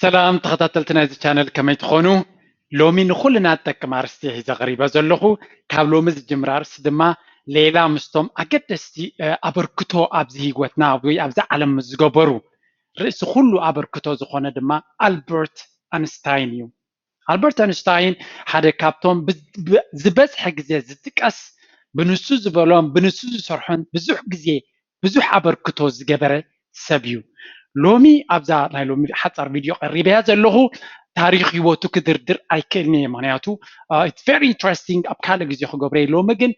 ሰላም ተኸታተልቲ ናይዚ ቻነል፣ ከመይ ትኾኑ? ሎሚ ንኹልና ዝጠቅም ኣርእስቲ ሒዘ ቀሪበ ዘለኹ። ካብ ሎሚ ዝጅምር ኣርእስቲ ድማ ሌላ ምስቶም ኣገደስቲ ኣበርክቶ ኣብዚ ህይወትና ወይ ኣብዚ ዓለም ዝገበሩ፣ ርእሲ ኩሉ ኣበርክቶ ዝኾነ ድማ ኣልበርት ኣንስታይን እዩ። ኣልበርት ኣንስታይን ሓደ ካብቶም ዝበዝሐ ግዜ ዝጥቀስ፣ ብንሱ ዝበሎም ብንሱ ዝሰርሖን ብዙሕ ግዜ ብዙሕ ኣበርክቶ ዝገበረ ሰብ እዩ። ሎሚ ኣብዛ ናይ ሎሚ ሓፃር ቪድዮ ቀሪበያ ዘለኹ ታሪክ ህይወቱ ክድርድር ኣይክእልን እየ፣ ምክንያቱ it's very interesting፣ ኣብ ካልእ ግዜ ክገብረ። ሎሚ ግን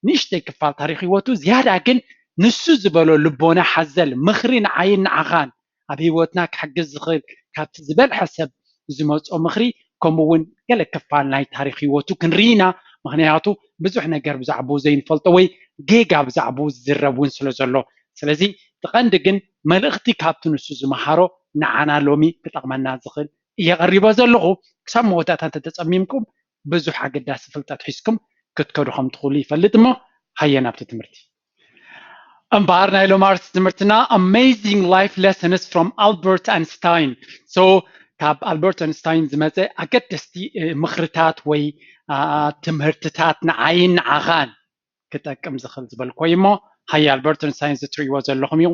ንእሽተይ ክፋል ታሪክ ህይወቱ ዝያዳ ግን ንሱ ዝበሎ ልቦና ሓዘል ምክሪ ንዓይን ንዓኻን ኣብ ህይወትና ክሕግዝ ዝኽእል ካብቲ ዝበልሐ ሰብ ዝመፆ ምክሪ፣ ከምኡ እውን ገለ ክፋል ናይ ታሪክ ህይወቱ ክንርኢ ኢና። ምክንያቱ ብዙሕ ነገር ብዛዕባኡ ዘይንፈልጦ ወይ ጌጋ ብዛዕባኡ ዝዝረብ እውን ስለ ዘሎ። ስለዚ እቲ ቀንዲ ግን መልእኽቲ ካብቲ ንሱ ዝመሃሮ ንዓና ሎሚ ክጠቕመና ዝኽእል እየ ቀሪቦ ዘለኹ። ክሳብ መወዳእታ እንተተጸሚምኩም ብዙሕ ኣገዳሲ ፍልጠት ሒዝኩም ክትከዱ ከም ትኽእሉ ይፈልጥ። እሞ ሃየ ናብቲ ትምህርቲ። እምበኣር ናይ ሎማርስ ትምህርትና Amazing Life Lessons from Albert Einstein። So ካብ ኣልበርት ኣንስታይን ዝመፀ ኣገደስቲ ምክርታት ወይ ትምህርትታት ንዓይን ንዓኻን ክጠቅም ዝኽእል ዝበልኮ እዩ። እሞ ሃየ ኣልበርት ኣንስታይን ዝትርእይዎ ዘለኹም እዩ።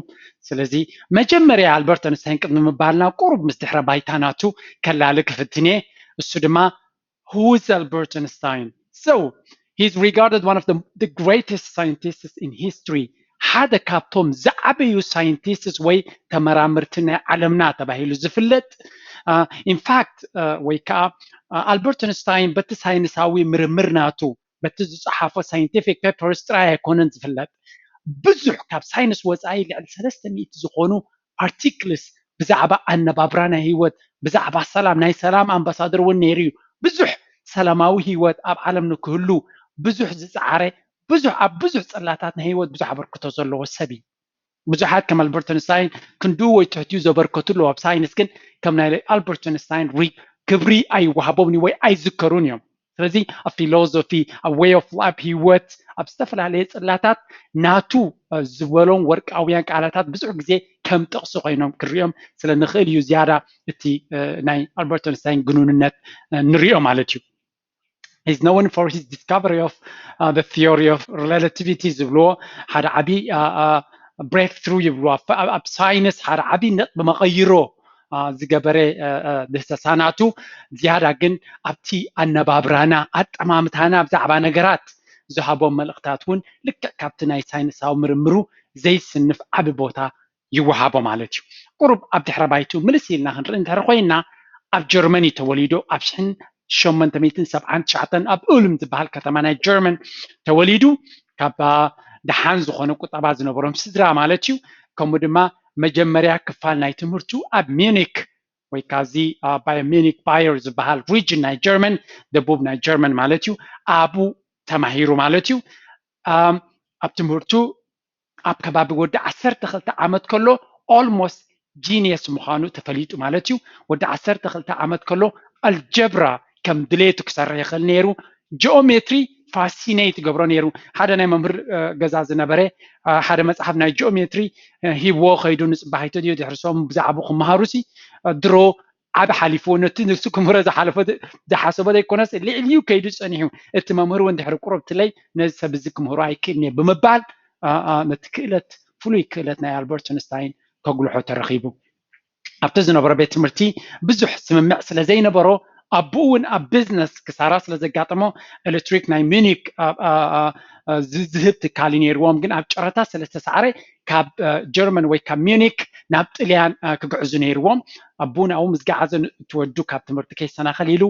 ስለዚ መጀመርያ ኣልበርት ኣንስታይን ቅድሚ ምባልና ቁሩብ ምስ ድሕረ ባይታ ናቱ ከላሊ ክፍትን እየ። እሱ ድማ Who is Albert Einstein? So, he is regarded one of the, the greatest scientists in history. ሓደ ካብቶም ዝዓበዩ ሳይንቲስትስ ወይ ተመራምርቲ ናይ ዓለምና ተባሂሉ ዝፍለጥ። In fact፣ ወይ ከዓ ኣልበርት ኣንስታይን በቲ ሳይንሳዊ ምርምር ናቱ፣ በቲ ዝፀሓፎ ሳይንቲፊክ ፔፐርስ ጥራይ ኣይኮነን ዝፍለጥ። ብዙሕ ካብ ሳይንስ ወፃኢ ልዕሊ ሰለስተ ሚእቲ ዝኾኑ ኣርቲክልስ ብዛዕባ ኣነባብራ ናይ ህይወት፣ ብዛዕባ ሰላም፣ ናይ ሰላም ኣምባሳደር እውን ነይሩ እዩ። ብዙሕ ሰላማዊ ህይወት ኣብ ዓለም ንክህሉ ብዙሕ ዝፀዓረ፣ ብዙሕ ኣብ ብዙሕ ፅላታት ናይ ህይወት ብዙሕ ኣበርክቶ ዘለዎ ሰብ እዩ። ብዙሓት ከም ኣልበርት ኣንስታይን ክንድኡ ወይ ትሕትኡ ዘበርከቱ ኣለዉ ኣብ ሳይንስ፣ ግን ከም ናይ ኣልበርት ኣንስታይን ክብሪ ኣይወሃቦምን ወይ ኣይዝከሩን እዮም። ስለዚ a philosophy, a way of life፣ ህይወት ኣብ ዝተፈላለየ ፅላታት ናቱ ዝበሎም ወርቃውያን ቃላታት ብዙሕ ግዜ ከም ጥቕሲ ኮይኖም ክሪኦም ስለ ንኽእል እዩ ዝያዳ እቲ ናይ ኣልበርት ኣንስታይን ግኑንነት ንሪኦ ማለት እዩ። He's known for his discovery of the theory of relativity ዝብልዎ ሓደ ዓብዪ breakthrough ይብልዎ ኣብ ሳይንስ ሓደ ዓብዪ ነጥቢ መቐይሮ ዝገበረ ድህሰሳ ናቱ። ዝያዳ ግን ኣብቲ ኣነባብራና፣ ኣጠማምታና ብዛዕባ ነገራት ዝሃቦም መልእኽታት እውን ልክዕ ካብቲ ናይ ሳይንሳዊ ምርምሩ ዘይስንፍ ዓቢ ቦታ ይወሃቦ ማለት እዩ። ቁሩብ ኣብ ድሕረ ባይቱ ምልስ ኢልና ክንርኢ እንድሕር ኮይና፣ ኣብ ጀርመን እዩ ተወሊዱ። ኣብ ሽሕን ሸሞንተ ሚእትን ሰብዓን ትሽዓተን ኣብ ኡልም ዝበሃል ከተማ ናይ ጀርመን ተወሊዱ። ካብ ደሓን ዝኾነ ቁጠባ ዝነበሮም ስድራ ማለት እዩ። ከምኡ ድማ መጀመርያ ክፋል ናይ ትምህርቱ ኣብ ሚዩኒክ ወይ ካብዚ ባየር ሚዩኒክ፣ ባየር ዝበሃል ሪጅን ናይ ጀርመን፣ ደቡብ ናይ ጀርመን ማለት እዩ፣ ኣብኡ ተማሂሩ ማለት እዩ። ኣብ ትምህርቱ ኣብ ከባቢ ወዲ ዓሰርተ ክልተ ዓመት ከሎ ኦልሞስት ጂኒየስ ምዃኑ ተፈሊጡ ማለት እዩ። ወዲ ዓሰርተ ክልተ ዓመት ከሎ ኣልጀብራ ከም ድሌቱ ክሰርሕ ይኽእል ነይሩ። ጂኦሜትሪ ፋሲኔት ይገብሮ ነይሩ። ሓደ ናይ መምህር ገዛ ዝነበረ ሓደ መፅሓፍ ናይ ጂኦሜትሪ ሂብዎ ከይዱ ንፅባሒቱ ድዩ ድሕሪ ሰሙ ብዛዕባኡ ክመሃሩ ሲ ድሮ ዓቢ ሓሊፍዎ፣ ነቲ ንሱ ክምህሮ ዝሓለፎ ዝሓሰቦ ዘይኮነስ ልዕሊኡ ከይዱ ጸኒሑ። እቲ መምህር እውን ድሕሪ ቁሩብ ትለይ ነዚ ሰብ እዚ ክምህሮ ኣይክእልን እየ ብምባል ነቲ ክእለት፣ ፍሉይ ክእለት ናይ ኣልበርት ኣንስታይን ከጉልሖ ተረኺቡ። ኣብቲ ዝነበሮ ቤት ትምህርቲ ብዙሕ ስምምዕ ስለ ዘይነበሮ፣ ኣቦኡ እውን ኣብ ቢዝነስ ክሳራ ስለ ዘጋጠሞ ኤሌክትሪክ ናይ ሚኒክ ዝህብ ትካል እዩ ነይርዎም፣ ግን ኣብ ጨረታ ስለ ዝተሳዕረ ካብ ጀርመን ወይ ካብ ሚዩኒክ ናብ ጥልያን ክግዕዙ ነይርዎም። ኣቦኡ ናብኡ ምስ ገዓዘ እቲ ወዱ ካብ ትምህርቲ ከይሰናኸል ኢሉ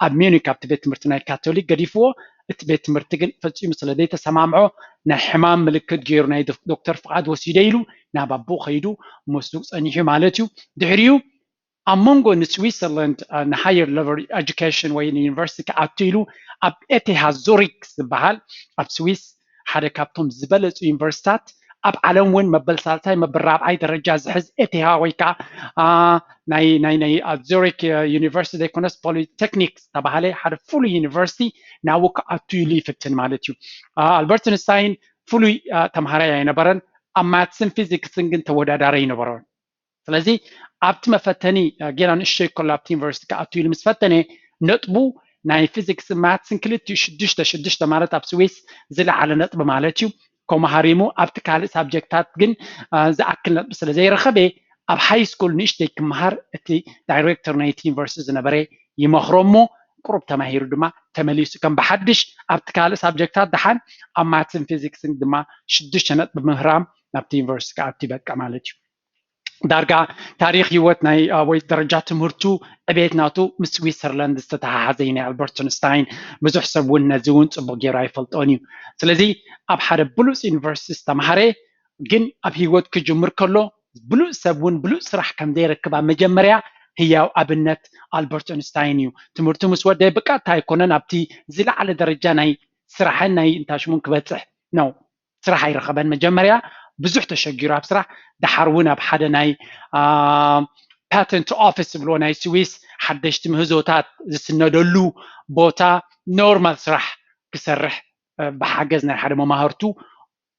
ኣብ ሚዩኒክ ኣብቲ ቤት ትምህርቲ ናይ ካቶሊክ ገዲፍዎ። እቲ ቤት ትምህርቲ ግን ፈጺሙ ስለ ዘይተሰማምዖ ናይ ሕማም ምልክት ገይሩ ናይ ዶክተር ፍቓድ ወሲደ ኢሉ ናብ ኣቦኡ ከይዱ ምስኡ ጸኒሑ ማለት እዩ። ድሕሪኡ ኣብ መንጎ ንስዊዘርላንድ ንሃየር ለቨል ኤጁኬሽን ወይ ንዩኒቨርሲቲ ክኣቱ ኢሉ ኣብ ኤቴሃ ዙሪክ ዝበሃል ኣብ ስዊስ ሓደ ካብቶም ዝበለፁ ዩኒቨርሲታት ኣብ ዓለም እውን መበል ሳልሳይ መበል ራብዓይ ደረጃ ዝሕዝ ኤቴሃ ወይ ከዓ ናይ ናይ ናይ ኣብ ዙሪክ ዩኒቨርሲቲ ዘይኮነስ ፖሊቴክኒክ ዝተባሃለ ሓደ ፍሉይ ዩኒቨርሲቲ ናብኡ ክኣቱ ኢሉ ይፍትን ማለት እዩ። ኣልበርት ኣንስታይን ፍሉይ ተምሃራይ ኣይነበረን። ኣብ ማትስን ፊዚክስን ግን ተወዳዳሪ ኣይነበሮን። ስለዚ ኣብቲ መፈተኒ ጌና ንእሽተይ ከሎ ኣብቲ ዩኒቨርሲቲ ክኣቱ ኢሉ ምስ ፈተነ ነጥቡ ናይ ፊዚክስ ማትስን ክልቲኡ ሽዱሽተ ሽዱሽተ ማለት ኣብ ስዊስ ዝለዓለ ነጥቢ ማለት እዩ። ከምኡ ሃሪሙ ኣብቲ ካልእ ሳብጀክታት ግን ዝኣክል ነጥቢ ስለ ዘይረኸበ ኣብ ሃይ ስኩል ንእሽተይ ክመሃር እቲ ዳይሬክተር ናይቲ ዩኒቨርሲቲ ዝነበረ ይመኽሮ እሞ ቁሩብ ተማሂሩ ድማ ተመሊሱ ከም ብሓድሽ ኣብቲ ካልእ ሳብጀክታት ደሓን ኣብ ማትስን ፊዚክስን ድማ ሽዱሽተ ነጥቢ ምህራም ናብቲ ዩኒቨርሲቲ ክኣቱ ይበቃ ማለት እዩ። ዳርጋ ታሪኽ ህይወት ናይ ወይ ደረጃ ትምህርቱ ዕቤት ናቱ ምስ ስዊትዘርላንድ ዝተተሓሓዘ እዩ ናይ ኣልበርት ኣንስታይን። ብዙሕ ሰብ እውን ነዚ እውን ፅቡቕ ገይሩ ኣይፈልጦን እዩ። ስለዚ ኣብ ሓደ ብሉፅ ዩኒቨርሲቲ ዝተምሃረ ግን ኣብ ህይወት ክጅምር ከሎ ብሉፅ ሰብ እውን ብሉፅ ስራሕ ከም ዘይረክብ ኣብ መጀመርያ ህያው ኣብነት ኣልበርት ኣንስታይን እዩ። ትምህርቱ ምስ ወደ ብቀጥታ ኣይኮነን ኣብቲ ዝለዓለ ደረጃ ናይ ስራሕን ናይ እንታሽሙን ክበፅሕ ነው። ስራሕ ኣይረኸበን። መጀመርያ ብዙሕ ተሸጊሩ ኣብ ስራሕ፣ ደሓር እውን ኣብ ሓደ ናይ ፓተንት ኦፊስ ዝብልዎ ናይ ስዊስ ሓደሽቲ ምህዞታት ዝስነደሉ ቦታ ኖርማል ስራሕ ክሰርሕ ብሓገዝ ናይ ሓደ መማህርቱ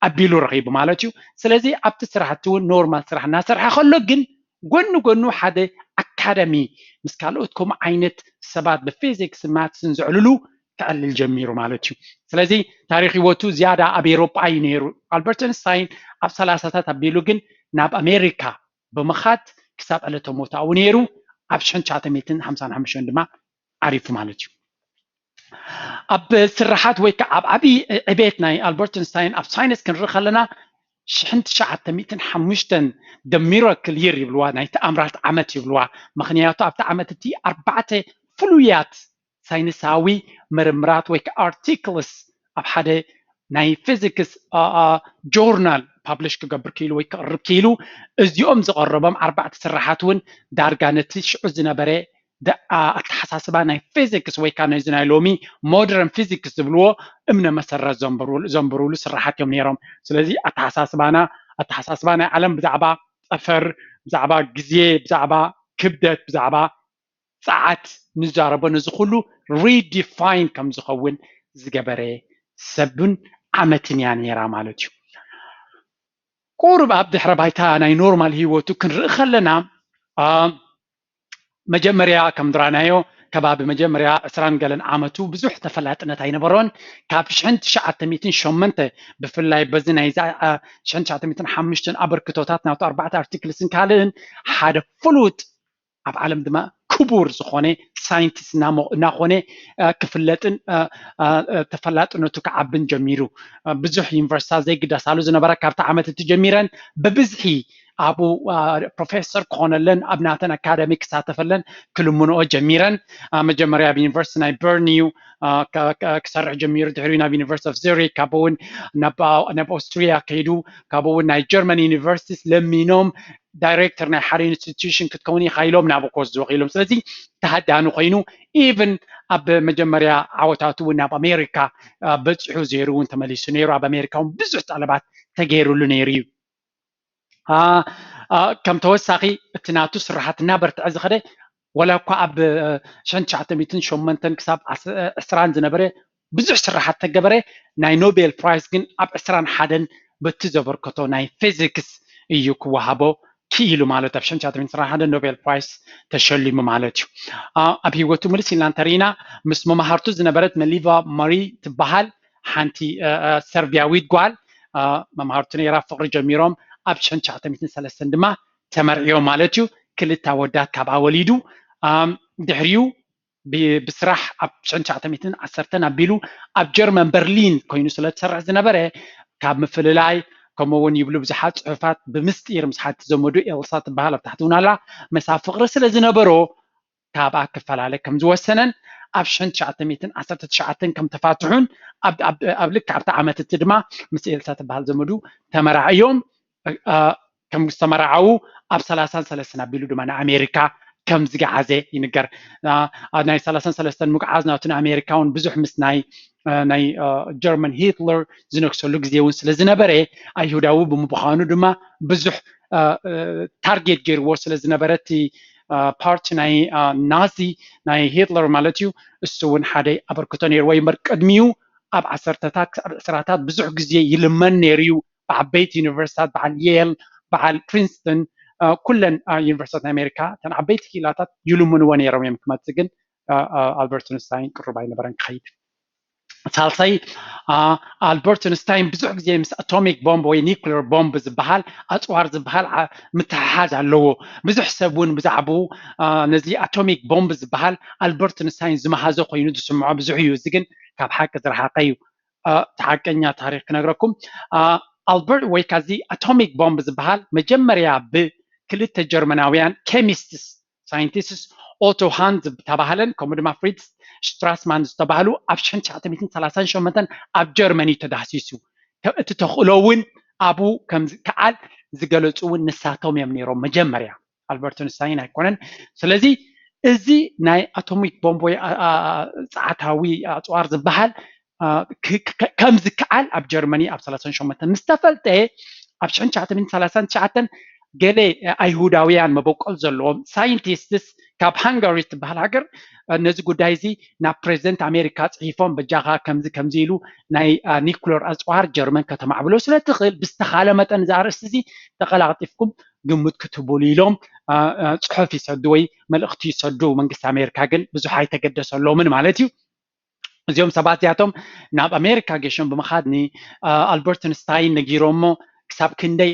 ኣቢሉ ረኺቡ ማለት እዩ። ስለዚ ኣብቲ ስራሕቲ እውን ኖርማል ስራሕ እናሰርሐ ከሎ ግን ጎኒ ጎኑ ሓደ ኣካደሚ ምስ ካልኦት ከምኡ ዓይነት ሰባት ብፊዚክስ ማትስን ዘዕልሉ ክዕልል ጀሚሩ ማለት እዩ። ስለዚ ታሪክ ህይወቱ ዝያዳ ኣብ ኤሮጳ እዩ ነይሩ። ኣልበርት ኣንስታይን ኣብ ሰላሳታት ኣቢሉ ግን ናብ ኣሜሪካ ብምኻድ ክሳብ ዕለተ ሞቱ ኣብኡ ነይሩ። ኣብ ሽሕን ትሽዓተ ሚእትን ሓምሳን ሓሙሽተን ድማ ዓሪፉ ማለት እዩ። ኣብ ስራሓት ወይ ከዓ ኣብ ዓብዪ ዕቤት ናይ ኣልበርት ኣንስታይን ኣብ ሳይንስ ክንርኢ ከለና ሽሕን ትሽዓተ ሚእትን ሓሙሽተን the miracle year ይብልዋ፣ ናይ ተኣምራት ዓመት ይብልዋ። ምክንያቱ ኣብቲ ዓመት እቲ ኣርባዕተ ፍሉያት ሳይንሳዊ ምርምራት ወይ ከዓ ኣርቲክልስ ኣብ ሓደ ናይ ፊዚክስ ጆርናል ፓብሊሽ ክገብር ክኢሉ ወይ ክቕርብ ክኢሉ። እዚኦም ዝቐረቦም ኣርባዕተ ስራሓት እውን ዳርጋ ነቲ ሽዑ ዝነበረ ኣተሓሳስባ ናይ ፊዚክስ ወይ ከዓ ነዚ ናይ ሎሚ ሞደርን ፊዚክስ ዝብልዎ እምነ መሰረት ዘንብርሉ ስራሓት እዮም ነይሮም። ስለዚ ኣተሓሳስባና ኣተሓሳስባ ናይ ዓለም ብዛዕባ ጠፈር፣ ብዛዕባ ግዜ፣ ብዛዕባ ክብደት፣ ብዛዕባ ፀዓት ንዛረቦ ነዚ ኩሉ ሪዲፋይን ከም ዝኸውን ዝገበረ ሰብን ዓመትን እያ ነይራ ማለት እዩ። ቁሩብ ኣብ ድሕረ ባይታ ናይ ኖርማል ህይወቱ ክንርኢ ከለና መጀመርያ ከም ድራናዮ ከባቢ መጀመርያ ዕስራን ገለን ዓመቱ ብዙሕ ተፈላጥነት ኣይነበሮን። ካብ ሽሕን ትሽዓተ ሚእትን ሸሞንተ ብፍላይ በዚ ናይ ሽሕን ትሽዓተ ሚእትን ሓሙሽተን ኣበርክቶታት ናቱ ኣርባዕተ ኣርቲክልስን ካልእን ሓደ ፍሉጥ ኣብ ዓለም ድማ ክቡር ዝኾነ ሳይንቲስት እናኾነ ክፍለጥን ተፈላጥነቱ ክዓብን ጀሚሩ። ብዙሕ ዩኒቨርሲታት ዘይግደሳሉ ዝነበራ ካብቲ ዓመት እቲ ጀሚረን ብብዝሒ ኣብኡ ፕሮፌሰር ክኾነለን ኣብ ናተን ኣካደሚ ክሳተፈለን ክልምንኦ ጀሚረን። መጀመርያ ኣብ ዩኒቨርሲቲ ናይ በርን እዩ ክሰርሕ ጀሚሩ። ድሕሪኡ ናብ ዩኒቨርሲቲ ኦፍ ዙሪክ፣ ካብኡ እውን ናብ ኦስትሪያ ከይዱ፣ ካብኡ እውን ናይ ጀርመን ዩኒቨርሲቲስ ለሚኖም ዳይሬክተር ናይ ሓደ ኢንስቲትዩሽን ክትከውን ኢኻ ኢሎም ናብኡ ክወስድዎ ክኢሎም። ስለዚ ተሃዳኒ ኮይኑ ኢቭን ኣብ መጀመርያ ዓወታቱ እውን ናብ ኣሜሪካ በፂሑ ዘይሩ እውን ተመሊሱ ነይሩ። ኣብ ኣሜሪካ እውን ብዙሕ ጠለባት ተገይሩሉ ነይሩ እዩ። ከም ተወሳኺ እቲ ናቱ ስራሓት እናበርትዐ ዝኸደ ወላ እኳ ኣብ ሽሕን ትሽዓተ ሚእትን ሸሞንተን ክሳብ ዕስራን ዝነበረ ብዙሕ ስራሓት ተገበረ። ናይ ኖቤል ፕራይስ ግን ኣብ ዕስራን ሓደን በቲ ዘበርከቶ ናይ ፊዚክስ እዩ ክወሃቦ ክኢሉ ማለት ኣብ ሽሕን ትሽዓተ ሚእትን ዕስራን ሓደን ኖቤል ፕራይስ ተሸሊሙ ማለት እዩ። ኣብ ህይወቱ ምልስ ኢልና እንተርኢና ምስ መማህርቱ ዝነበረት መሊቫ ማሪ ትበሃል ሓንቲ ሰርቢያዊት ጓል መማህርቱ ነይራ። ፍቕሪ ጀሚሮም ኣብ ሽሕን ትሽዓተ ሚእትን ሰለስተን ድማ ተመርዕዮም ማለት እዩ። ክልተ ኣወዳት ካብኣ ወሊዱ። ድሕሪኡ ብስራሕ ኣብ ሽሕን ትሽዓተ ሚእትን ዓሰርተን ኣቢሉ ኣብ ጀርመን በርሊን ኮይኑ ስለ ዝሰርሕ ዝነበረ ካብ ምፍልላይ ከምኡ እውን ይብሉ ብዙሓት ፅሑፋት ብምስጢር ምስ ሓንቲ ዘመዱ ኤልሳ ትበሃል ኣብ ታሕቲ እውን ኣላ መሳ ፍቕሪ ስለ ዝነበሮ ካብኣ ክፈላለ ከም ዝወሰነን ኣብ ሽሕን ትሽዓተ ሚእትን ዓሰርተ ትሽዓተን ከም ተፋትሑን ኣብ ልክዕ ኣብቲ ዓመት እቲ ድማ ምስ ኤልሳ ትበሃል ዘመዱ ተመራዕዮም ከም ዝተመራዓዉ ኣብ ሰላሳን ሰለስተን ኣቢሉ ድማ ንኣሜሪካ ከም ዝገዓዘ ይንገር። ናይ ሰላሳን ሰለስተን ምጉዓዝ ናቱ ንኣሜሪካ እውን ብዙሕ ምስ ናይ ናይ ጀርመን ሂትለር ዝነግሰሉ ግዜ እውን ስለ ዝነበረ ኣይሁዳዊ ብምዃኑ ድማ ብዙሕ ታርጌት ገይርዎ ስለ ዝነበረ እቲ ፓርቲ ናይ ናዚ ናይ ሂትለር ማለት እዩ። እሱ እውን ሓደ ኣበርክቶ ነይርዎ እምበር ቅድሚኡ ኣብ ዓሰርተታት ክሳብ ዕስራታት ብዙሕ ግዜ ይልመን ነይሩ እዩ። ብዓበይቲ ዩኒቨርሲታት በዓል ዬል በዓል ፕሪንስተን ኩለን ዩኒቨርሲታት ናይ ኣሜሪካ እተን ዓበይቲ ክኢላታት ይልምንዎ ነይሮም እዮም ክመፅእ፣ ግን ኣልበርት ኣንስታይን ቅሩብ ኣይነበረን ክኸይድ። ሳልሳይ፣ ኣልበርት ኣንስታይን ብዙሕ ግዜ ምስ ኣቶሚክ ቦምብ ወይ ኒክሌር ቦምብ ዝበሃል ኣፅዋር ዝበሃል ምትሕሓዝ ኣለዎ። ብዙሕ ሰብ እውን ብዛዕባኡ ነዚ ኣቶሚክ ቦምብ ዝበሃል ኣልበርት ኣንስታይን ዝመሃዞ ኮይኑ ዝስምዖ ብዙሕ እዩ። እዚ ግን ካብ ሓቂ ዝረሓቀ እዩ። እቲ ሓቀኛ ታሪክ ክነግረኩም፣ ኣልበርት ወይ ካዚ ኣቶሚክ ቦምብ ዝበሃል መጀመርያ ብክልተ ጀርመናውያን ኬሚስትስ ሳይንቲስትስ ኦቶ ሃን ዝተባህለን ከምኡ ድማ ፍሪትስ ሽትራስማን ዝተባህሉ ኣብ ሽሕን ትሽዓተ ሚእትን ሰላሳን ሸሞንተን ኣብ ጀርመኒ ተዳህሲሱ። እቲ ተኽእሎ እውን ኣብኡ ከም ዝከዓል ዝገለፁ እውን ንሳቶም እዮም ነይሮም መጀመርያ። ኣልበርት ኣንስታይን ኣይኮነን። ስለዚ እዚ ናይ ኣቶሚክ ቦምብ ወይ ጸዓታዊ ኣፅዋር ዝበሃል ከም ዝከዓል ኣብ ጀርመኒ ኣብ ሰላሳን ሸሞንተን ምስ ተፈልጠ፣ ኣብ ሽሕን ትሽዓተ ሚእትን ሰላሳን ትሽዓተን ገለ ኣይሁዳውያን መበቆል ዘለዎም ሳይንቲስትስ ካብ ሃንጋሪ ትበሃል ሃገር ነዚ ጉዳይ እዚ ናብ ፕሬዚደንት ኣሜሪካ ፅሒፎም፣ በጃኻ ከምዚ ከምዚ ኢሉ ናይ ኒኩለር ኣፅዋር ጀርመን ከተማዕብሎ ስለትኽእል ብዝተኻለ መጠን እዚ ኣርእስቲ እዚ ተቐላጥፍኩም ግምት ክትህቡሉ ኢሎም ፅሑፍ ይሰዱ ወይ መልእኽቲ ይሰዱ። መንግስቲ ኣሜሪካ ግን ብዙሕ ኣይተገደሰሎምን ማለት እዩ። እዚኦም ሰባት እዚኣቶም ናብ ኣሜሪካ ገሾም ብምኻድ ንኣልበርት ኣንስታይን ነጊሮሞ ክሳብ ክንደይ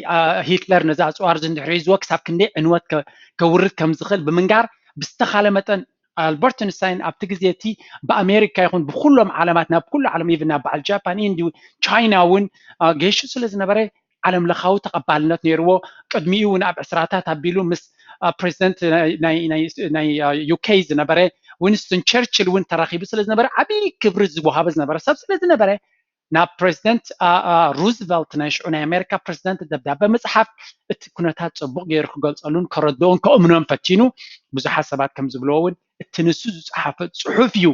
ሂትለር ነዚ ኣፅዋር እዚ እንድሕር ሒዝዎ ክሳብ ክንደይ ዕንወት ከውርድ ከም ዝኽእል ብምንጋር ብዝተኻለ መጠን ኣልበርት ኣንስታይን ኣብቲ ግዜ እቲ ብኣሜሪካ ይኹን ብኩሎም ዓለማት ናብ ኩሉ ዓለም ኢቭን ናብ በዓል ጃፓን ኢንዲ ቻይና እውን ገይሹ ስለ ዝነበረ ዓለም ለኻዊ ተቐባልነት ነይርዎ። ቅድሚኡ እውን ኣብ ዕስራታት ኣቢሉ ምስ ፕሬዚደንት ናይ ዩኬ ዝነበረ ዊንስተን ቸርችል እውን ተራኺቡ ስለ ዝነበረ ዓብዪ ክብሪ ዝወሃበ ዝነበረ ሰብ ስለ ዝነበረ ናብ ፕሬዚደንት ሩዝቨልት ናይ ሽዑ ናይ ኣሜሪካ ፕሬዚደንት ደብዳበ ምፅሓፍ እቲ ኩነታት ፅቡቕ ገይሩ ክገልፀሉን ከረድኦን ከእምኖን ፈቲኑ። ብዙሓት ሰባት ከም ዝብልዎ እውን እቲ ንሱ ዝፀሓፈ ፅሑፍ እዩ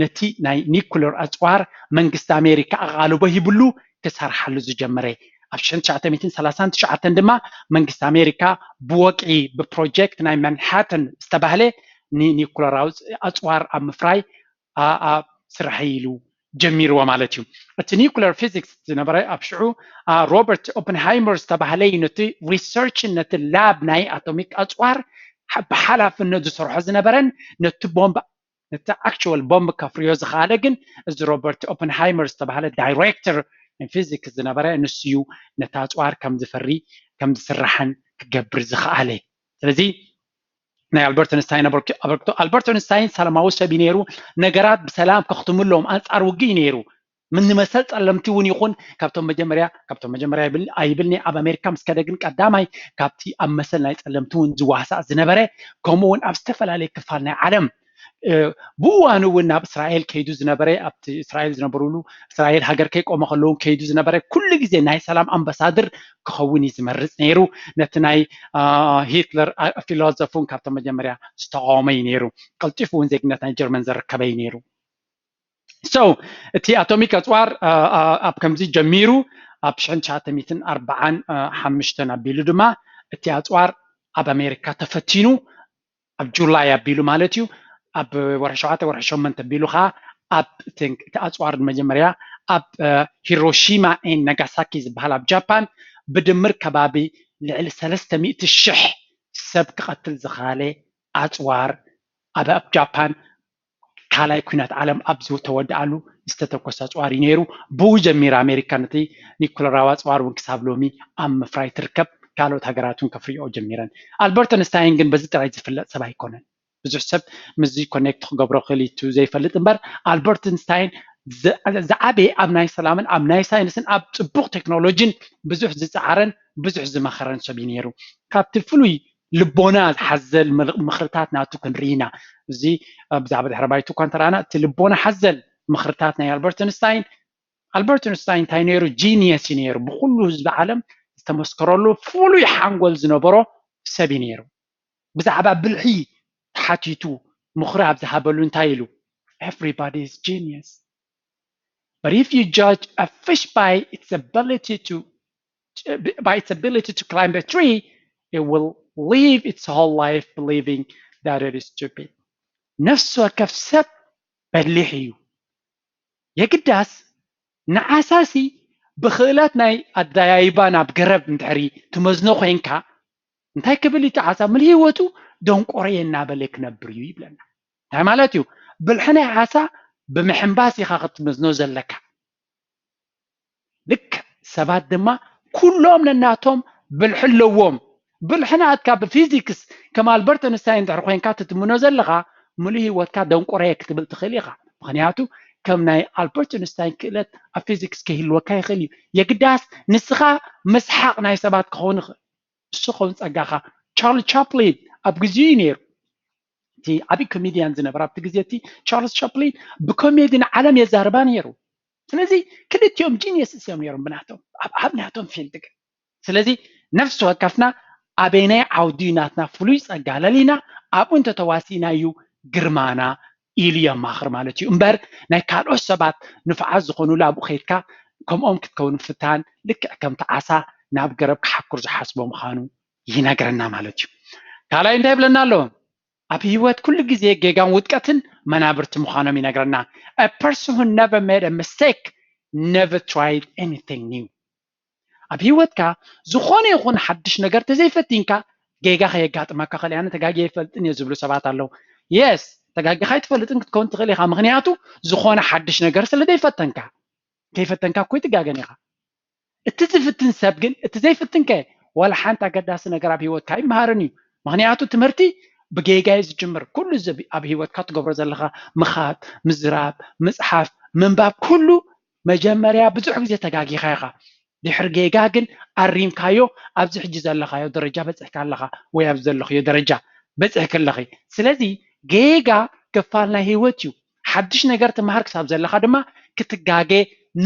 ነቲ ናይ ኒኩለር ኣፅዋር መንግስቲ ኣሜሪካ ኣቓልቦ ሂብሉ ክሰርሓሉ ዝጀመረ። ኣብ ሽሕን ትሽዓተ ሚእትን ሰላሳን ትሽዓተን ድማ መንግስቲ ኣሜሪካ ብወግዒ ብፕሮጀክት ናይ ማንሃተን ዝተባህለ ንኒኩለራዊ ኣፅዋር ኣብ ምፍራይ ስራሕ ኢሉ ጀሚርዎ ማለት እዩ። እቲ ኒኩለር ፊዚክስ ዝነበረ ኣብ ሽዑ ሮበርት ኦፕንሃይመር ዝተባህለ እዩ ነቲ ሪሰርችን ነቲ ላብ ናይ ኣቶሚክ ኣፅዋር ብሓላፍነት ዝሰርሖ ዝነበረን ነቲ ቦምብ ነቲ ኣክቹዋል ቦምብ ከፍርዮ ዝኸኣለ ግን እዚ ሮበርት ኦፕንሃይመር ዝተባህለ ዳይሬክተር ፊዚክስ ዝነበረ ንሱ እዩ ነቲ ኣፅዋር ከም ዝፈሪ ከም ዝስራሕን ክገብር ዝኸኣለ። ስለዚ ናይ ኣልበርት ኣንስታይን ኣበርክቶ ኣልበርት ኣንስታይን ሰላማዊ ሰብ እዩ ነይሩ። ነገራት ብሰላም ከኽትሙ ኣለዎም። ኣንፃር ውግእ እዩ ነይሩ። ምን ንመሰል ፀለምቲ እውን ይኹን ካብቶም መጀመርያ ካብቶም መጀመርያ ኣይብልኒ ኣብ ኣሜሪካ ምስ ከደ ግን ቀዳማይ ካብቲ ኣብ መሰል ናይ ፀለምቲ እውን ዝዋሳእ ዝነበረ ከምኡ እውን ኣብ ዝተፈላለየ ክፋል ናይ ዓለም ብእዋኑ እውን ናብ እስራኤል ከይዱ ዝነበረ ኣብቲ እስራኤል ዝነበሩሉ እስራኤል ሃገር ከይቆመ ከለውን ከይዱ ዝነበረ ኩሉ ግዜ ናይ ሰላም ኣምባሳድር ክኸውን እዩ ዝመርፅ ነይሩ። ነቲ ናይ ሂትለር ፊሎዞፍ እውን ካብቶም መጀመርያ ዝተቃወመ እዩ ነይሩ። ቀልጢፉ እውን ዜግነት ናይ ጀርመን ዘረከበ እዩ ነይሩ። So እቲ ኣቶሚክ ኣፅዋር ኣብ ከምዚ ጀሚሩ ኣብ ሽሕን ትሽዓተ ሚእትን ኣርባዓን ሓሙሽተን ኣቢሉ ድማ እቲ ኣፅዋር ኣብ ኣሜሪካ ተፈቲኑ ኣብ ጁላይ ኣቢሉ ማለት እዩ ኣብ ወርሒ ሸውዓተ ወርሒ ሸሞንተ ኣቢሉ ከዓ ኣብ እቲ ኣፅዋር መጀመርያ ኣብ ሂሮሺማ ኤን ናጋሳኪ ዝበሃል ኣብ ጃፓን ብድምር ከባቢ ልዕሊ ሰለስተ ሚእቲ ሽሕ ሰብ ክቐትል ዝኸኣለ ኣፅዋር ኣብ ኣብ ጃፓን ካልኣይ ኩናት ዓለም ኣብ ዝተወድኣሉ ዝተተኮሰ ኣፅዋር እዩ ነይሩ። ብኡ ጀሚራ ኣሜሪካ ነቲ ኒኩለራዊ ኣፅዋር እውን ክሳብ ሎሚ ኣብ ምፍራይ ትርከብ። ካልኦት ሃገራት እውን ከፍርይኦ ጀሚረን። ኣልበርት ኣንስታይን ግን በዚ ጥራይ ዝፍለጥ ሰብ ኣይኮነን። ብዙሕ ሰብ ምስዚ ኮኔክት ክገብሮ ክእል እዩ ዘይፈልጥ እምበር ኣልበርት ኣንስታይን ዝዓበየ ኣብ ናይ ሰላምን ኣብ ናይ ሳይንስን ኣብ ፅቡቕ ቴክኖሎጂን ብዙሕ ዝፀዓረን ብዙሕ ዝመኸረን ሰብ እዩ ነይሩ። ካብቲ ፍሉይ ልቦና ሓዘል ምኽርታት ናቱ ክንርኢ ኢና። እዚ ብዛዕባ ድሕሪ ባይቱ እኳ እንተረኣና እቲ ልቦና ሓዘል ምኽርታት ናይ ኣልበርት ኣንስታይን ኣልበርት ኣንስታይን እንታይ ነይሩ? ጂኒየስ እዩ ነይሩ። ብኩሉ ህዝቢ ዓለም ዝተመስከረሉ ፍሉይ ሓንጎል ዝነበሮ ሰብ እዩ ነይሩ። ብዛዕባ ብልሒ ተሓቲቱ ምኽሪ ኣብ ዝሃበሉ እንታይ ኢሉ? Everybody is genius. But if you judge a fish by its ability to by its ability to climb a tree, it will live its whole life believing that it is stupid. ነፍሲ ወከፍ ሰብ በሊሕ እዩ። የግዳስ ንዓሳሲ ብክእለት ናይ ኣደያይባ ናብ ገረብ እንድሕሪ ትመዝኖ ኮይንካ እንታይ ክብል እዩ? እቲ ዓሳ ምሉእ ህይወቱ ደንቆረየ እናበለ ክነብር እዩ ይብለና። እንታይ ማለት እዩ? ብልሒ ናይ ዓሳ ብምሕንባስ ኢኻ ክትመዝኖ ዘለካ። ልክዕ ሰባት ድማ ኩሎም ነናቶም ብልሒ ኣለዎም። ብልሒ ናትካ ብፊዚክስ ከም ኣልበርት ኣንስታይን እንድሕር ኮይንካ ትትምኖ ዘለኻ፣ ምሉእ ህይወትካ ደንቆረየ ክትብል ትኽእል ኢኻ። ምኽንያቱ ከም ናይ ኣልበርት ኣንስታይን ክእለት ኣብ ፊዚክስ ከይህልወካ ይኽእል እዩ። የግዳስ ንስኻ ምስሓቕ ናይ ሰባት ክኸውን ይኽእል። እሱ ኸውን ጸጋኻ። ቻርሊ ቻፕሊን ኣብ ግዜኡ እዩ ነይሩ። እቲ ዓብዪ ኮሜድያን ዝነበረ ኣብቲ ግዜ እቲ ቻርልስ ቻፕሊን ብኮሜዲ ንዓለም የዛርባ ነይሩ። ስለዚ ክልቲኦም ጂኒየስስ እዮም ነይሮም ብናቶም ኣብ ኣብ ናቶም ፊልድ ግን። ስለዚ ነፍሲ ወከፍና ኣበይናይ ዓውዲ እዩ ናትና ፍሉይ ጸጋ ለሊና ኣብኡ እንተተዋሲእና እዩ ግርማና ኢሉ የማኽር ማለት እዩ። እምበር ናይ ካልኦት ሰባት ንፉዓት ዝኾኑሉ ኣብኡ ከይድካ ከምኦም ክትከውን ምፍታን ልክዕ ከምቲ ዓሳ ናብ ገረብ ክሓኩር ዝሓስቦ ምዃኑ ይነግረና ማለት እዩ። ካልኣይ እንታይ ይብለና ኣሎ? ኣብ ህይወት ኩሉ ግዜ ጌጋን ውድቀትን መናብርቲ ምዃኖም ይነግረና። A person who never made a mistake never tried anything new። ኣብ ህይወትካ ዝኾነ ይኹን ሓድሽ ነገር ተዘይፈቲንካ ጌጋ ከየጋጥመካ ከሊኣነ ተጋጊ ኣይፈልጥን እየ ዝብሉ ሰባት ኣለዉ። የስ ተጋጊኻ ኣይትፈልጥን ክትከውን ትኽእል ኢኻ። ምኽንያቱ ዝኾነ ሓድሽ ነገር ስለ ዘይፈተንካ። ከይፈተንካ እኮ ኣይትጋገን ኢኻ። እቲ ዝፍትን ሰብ ግን እቲ ዘይፍትንከ ዋላ ሓንቲ ኣገዳሲ ነገር ኣብ ህይወትካ ኣይመሃርን እዩ። ምኽንያቱ ትምህርቲ ብጌጋ እዩ ዝጅምር። ኩሉ እዚ ኣብ ህይወትካ ትገብሮ ዘለኻ ምኻድ፣ ምዝራብ፣ ምፅሓፍ፣ ምንባብ ኩሉ መጀመርያ ብዙሕ ግዜ ተጋጊኻ ኢኻ። ድሕሪ ጌጋ ግን ኣሪምካዮ ኣብዚ ሕጂ ዘለኻዮ ደረጃ በፂሕካ ኣለኻ ወይ ኣብዚ ዘለኽዮ ደረጃ በፂሕኪ ኣለኺ። ስለዚ ጌጋ ክፋል ናይ ህይወት እዩ። ሓድሽ ነገር ትመሃር ክሳብ ዘለኻ ድማ ክትጋገ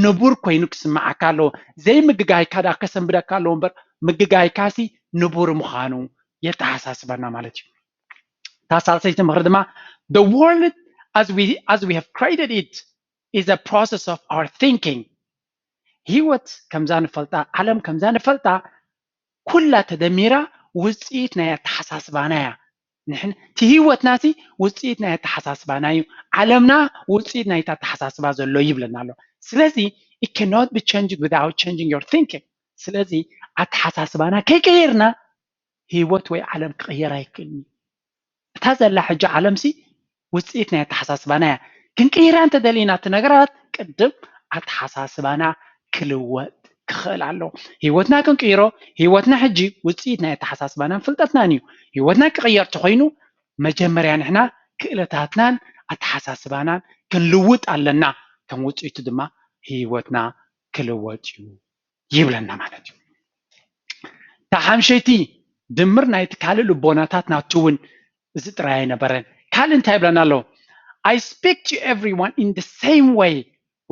ንቡር ኮይኑ ክስምዓካ ኣለዎ። ዘይምግጋይካ ደኣ ከሰንብደካ ኣለዎ እምበር ምግጋይካሲ ንቡር ምዃኑ የተሓሳስበና ማለት እዩ። እታ ሳልሰይቲ ምኽሪ ድማ the world as we as we have created it is a process of our thinking። ህይወት ከምዛ ንፈልጣ ዓለም ከምዛ ንፈልጣ ኩላ ተደሚራ ውፅኢት ናይ ኣተሓሳስባና እያ። ንሕን እቲ ህይወትናሲ ውፅኢት ናይ ኣተሓሳስባና እዩ። ዓለምና ውፅኢት ናይቲ ኣተሓሳስባ ዘሎ ይብለና ኣሎ። ስለዚ it cannot be changed without changing your thinking። ስለዚ ኣተሓሳስባና ከይቀየርና ህይወት ወይ ዓለም ክቕየር ኣይክእልን እዩ። እታ ዘላ ሕጂ ዓለምሲ ውፅኢት ናይ ኣተሓሳስባና እያ። ክንቅይራ እንተደሊና እቲ ነገራት ቅድም ኣተሓሳስባና ክልወጥ ክኽእል ኣለዎ። ህይወትና ክንቅይሮ ህይወትና ሕጂ ውፅኢት ናይ ኣተሓሳስባናን ፍልጠትናን እዩ። ህይወትና ክቕየር ተኾይኑ መጀመርያ ንሕና ክእለታትናን ኣተሓሳስባናን ክንልውጥ ኣለና። ከም ውፅኢቱ ድማ ህይወትና ክልወጥ እዩ ይብለና ማለት እዩ። እታ ሓምሸይቲ ድምር ናይቲ ካልእ ልቦናታት ናቱ እውን እዚ ጥራይ ኣይነበረን። ካልእ እንታይ ይብለና ኣሎ? I speak to everyone in the same way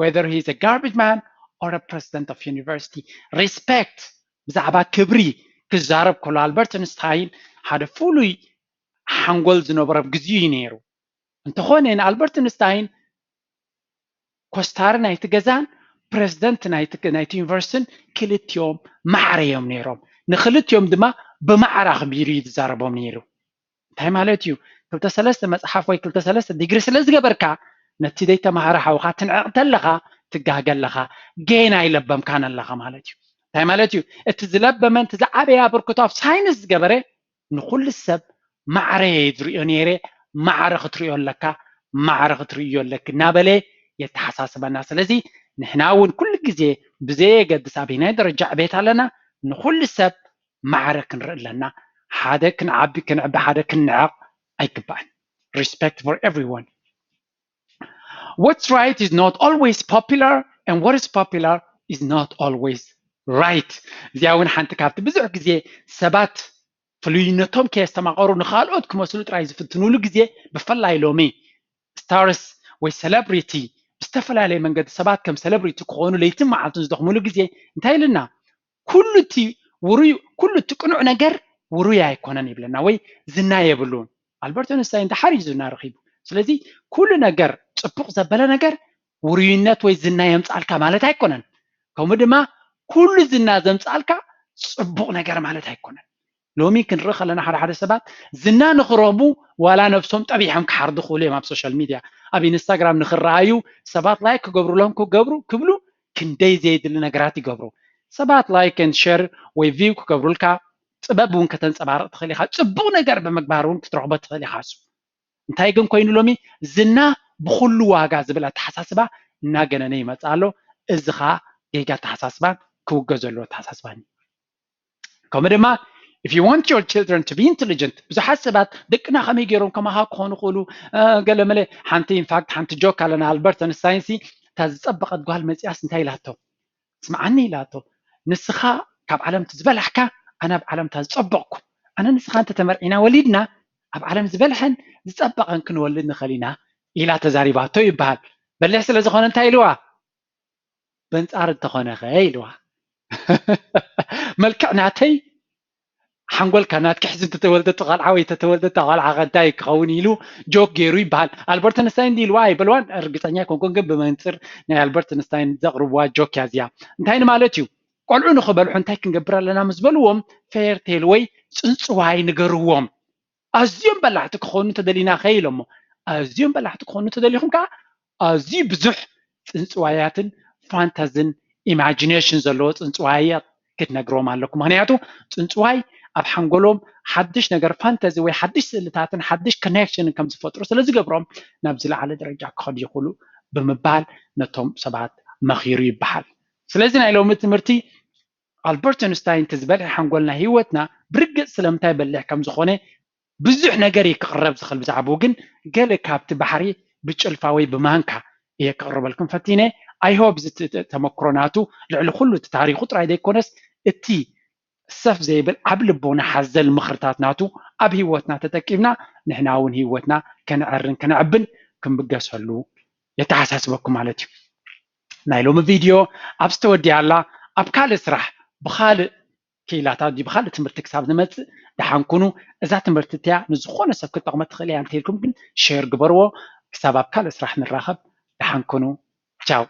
whether he is a garbage man or a president of university። ሪስፔክት ብዛዕባ ክብሪ ክዛረብ ከሎ ኣልበርት ኣንስታይን ሓደ ፍሉይ ሓንጎል ዝነበሮ ግዜ እዩ ነይሩ። እንተኾነ ንኣልበርት ኣንስታይን ኮስታሪ ናይቲ ገዛን ፕረዚደንት ናይቲ ናይቲ ዩኒቨርሲቲን ክልቲኦም ማዕረ እዮም ነይሮም። ንክልቲኦም ድማ ብማዕረ ኣኽቢሩ እዩ ዝዛረቦም ነይሩ። እንታይ ማለት እዩ? ክልተ ሰለስተ መፅሓፍ ወይ ክልተ ሰለስተ ዲግሪ ስለ ዝገበርካ ነቲ ዘይተምሃረ ሓውኻ ትንዕቕ ተለኻ ትጋገ ኣለኻ። ጌና ኣይለበምካን ኣለኻ ማለት እዩ። እንታይ ማለት እዩ? እቲ ዝለበመን እቲ ዝዓበየ ኣበርክቶ ኣብ ሳይንስ ዝገበረ ንኹሉ ሰብ ማዕረ እየ ዝሪኦ ነይረ። ማዕረ ክትሪኦ ኣለካ፣ ማዕረ ክትርእዮ ኣለኪ እናበለ የተሓሳስበና። ስለዚ ንሕና እውን ኩሉ ግዜ ብዘየገድስ ኣበየናይ ደረጃ ዕቤት ኣለና ንኹሉ ሰብ ማዕረ ክንርኢ ኣለና። ሓደ ክንዓቢ ክንዕቢ ሓደ ክንንዕቕ ኣይግባእን። Respect for everyone. What's right is not always popular and what is popular is not always right። እዚኣ እውን ሓንቲ ካብቲ ብዙሕ ግዜ ሰባት ፍሉይነቶም ከየስተማቐሩ ንኻልኦት ክመስሉ ጥራይ ዝፍትኑሉ ግዜ ብፍላይ ሎሚ stars ወይ celebrity ብዝተፈላለየ መንገዲ ሰባት ከም celebrity ክኾኑ ለይትን መዓልትን ዝደኽሙሉ ግዜ እንታይ ኢልና ኩሉ እቲ ውሩይ ኩሉ እቲ ቅኑዕ ነገር ውሩይ ኣይኮነን ይብለና ወይ ዝና የብሉን። ኣልበርት ኣንስታይን ደሓር እዩ ዝና ረኺቡ። ስለዚ ኩሉ ነገር ፅቡቕ ዘበለ ነገር ውሩይነት ወይ ዝና የምፃልካ ማለት ኣይኮነን። ከምኡ ድማ ኩሉ ዝና ዘምፃልካ ፅቡቕ ነገር ማለት ኣይኮነን። ሎሚ ክንርኢ ከለና ሓደ ሓደ ሰባት ዝና ንክረቡ ዋላ ነብሶም ጠቢሖም ክሓርዱ ክኽእሉ እዮም ኣብ ሶሻል ሚድያ ኣብ ኢንስታግራም ንክረኣዩ ሰባት ላይክ ክገብሩሎም ክገብሩ ክብሉ ክንደይ ዘየድሊ ነገራት ይገብሩ። ሰባት ላይክ ን ሸር ወይ ቪው ክገብሩልካ ጥበብ እውን ከተንፀባርቕ ትኽእል ኢኻ። ፅቡቕ ነገር ብምግባር እውን ክትረኽቦ ትኽእል ኢኻ። እሱ እንታይ ግን ኮይኑ ሎሚ ዝና ብኹሉ ዋጋ ዝብል ኣተሓሳስባ እናገነነ ይመፅእ ኣሎ። እዚ ኸዓ ጌጋ ኣተሓሳስባን ክውገድ ዘለዎ ኣተሓሳስባን እዩ። ከምኡ ድማ if you want your children to be intelligent፣ ብዙሓት ሰባት ደቅና ከመይ ገይሮም ከማኻ ክኾኑ ይኽእሉ፣ ገለ መለ። ሓንቲ ኢንፋክት ሓንቲ ጆክ ኣለና። ኣልበርት ኣንስታይን ሲ እታ ዝፀበቐት ጓል መፂኣስ እንታይ ኢላቶ? ስምዓኒ ኢላቶ፣ ንስኻ ካብ ዓለም እቲ ዝበላሕካ ኣነ ኣብ ዓለም እታ ዝፀበቕኩ፣ ኣነ ንስኻ እንተተመርዒና ወሊድና ኣብ ዓለም ዝበልሐን ዝፀበቐን ክንወልድ ንኽእል ኢና ኢላ ተዛሪባቶ ይበሃል። በሊሕ ስለ ዝኾነ እንታይ ኢልዋ? በንፃር እንተኾነኸ ኢልዋ። መልክዕ ናተይ ሓንጎልካ ናትኪ ሕዚ እንተተወልደቶ ቃልዓ ወይ ተተወልደታ ቃልዓ ከ እንታይ ክኸውን ኢሉ ጆክ ገይሩ ይበሃል። ኣልበርት ኣንስታይን ኢልዋ ኣይበልዋን እርግፀኛ ኣይኮንኩን፣ ግን ብመንፅር ናይ ኣልበርት ኣንስታይን ዘቕርብዋ ጆክ እያ እዚኣ። እንታይ ንማለት እዩ? ቆልዑ ንኽበልሑ እንታይ ክንገብር ኣለና ምስ በልዎም፣ ፌርቴል ወይ ፅንፅዋይ ንገርዎም። ኣዝዮም በላሕቲ ክኾኑ እንተደሊና ከ ኢሎሞ። ኣዝዮም በላሕቲ ክኾኑ እንተደሊኹም ከዓ ኣዝዩ ብዙሕ ፅንፅዋያትን ፋንታዝን ኢማጂኔሽን ዘለዎ ፅንፅዋያት ክትነግርዎም ኣለኩም። ምክንያቱ ፅንፅዋይ ኣብ ሓንጎሎም ሓድሽ ነገር ፋንታዚ ወይ ሓድሽ ስእልታትን ሓድሽ ኮኔክሽንን ከም ዝፈጥሩ ስለ ዝገብሮም ናብ ዝለዓለ ደረጃ ክኸዱ ይኽእሉ ብምባል ነቶም ሰባት መኺሩ ይበሃል። ስለዚ ናይ ሎሚ ትምህርቲ ኣልበርት ኣንስታይን እቲ ዝበልሐ ሓንጎልና ህይወትና ብርግፅ ስለምንታይ በሊሕ ከም ዝኾነ ብዙሕ ነገር እየ ክቕረብ ዝኽእል ብዛዕባኡ፣ ግን ገለ ካብቲ ባሕሪ ብጭልፋ ወይ ብማንካ እየ ክቕርበልኩም ፈቲነ። ኣይሆብ እዚ ት- ት- ተመክሮ ናቱ ልዕሊ ኩሉ እቲ ታሪኹ ጥራይ ዘይኮነስ እቲ ሰፍ ዘይብል ዓብ ልቦና ሓዘል ምኽርታት ናቱ ኣብ ህይወትና ተጠቂምና ንሕና እውን ህይወትና ከነዕርን ከነዕብን ክንብገሰሉ የተሓሳስበኩም ማለት እዩ። ናይ ሎሚ ቪድዮ ኣብ ዝተወዲኣላ ኣብ ካልእ ስራሕ ብኻልእ ክኢላታት ድዩ ብኻልእ ትምህርቲ ክሳብ ንመፅእ ደሓን ኩኑ። እዛ ትምህርቲ እቲኣ ንዝኾነ ሰብ ክትጠቕመ ትኽእል እያ እንተኢልኩም ግን ሼር ግበርዎ። ክሳብ ኣብ ካልእ ስራሕ ንራኸብ። ደሓን ኩኑ። ቻው።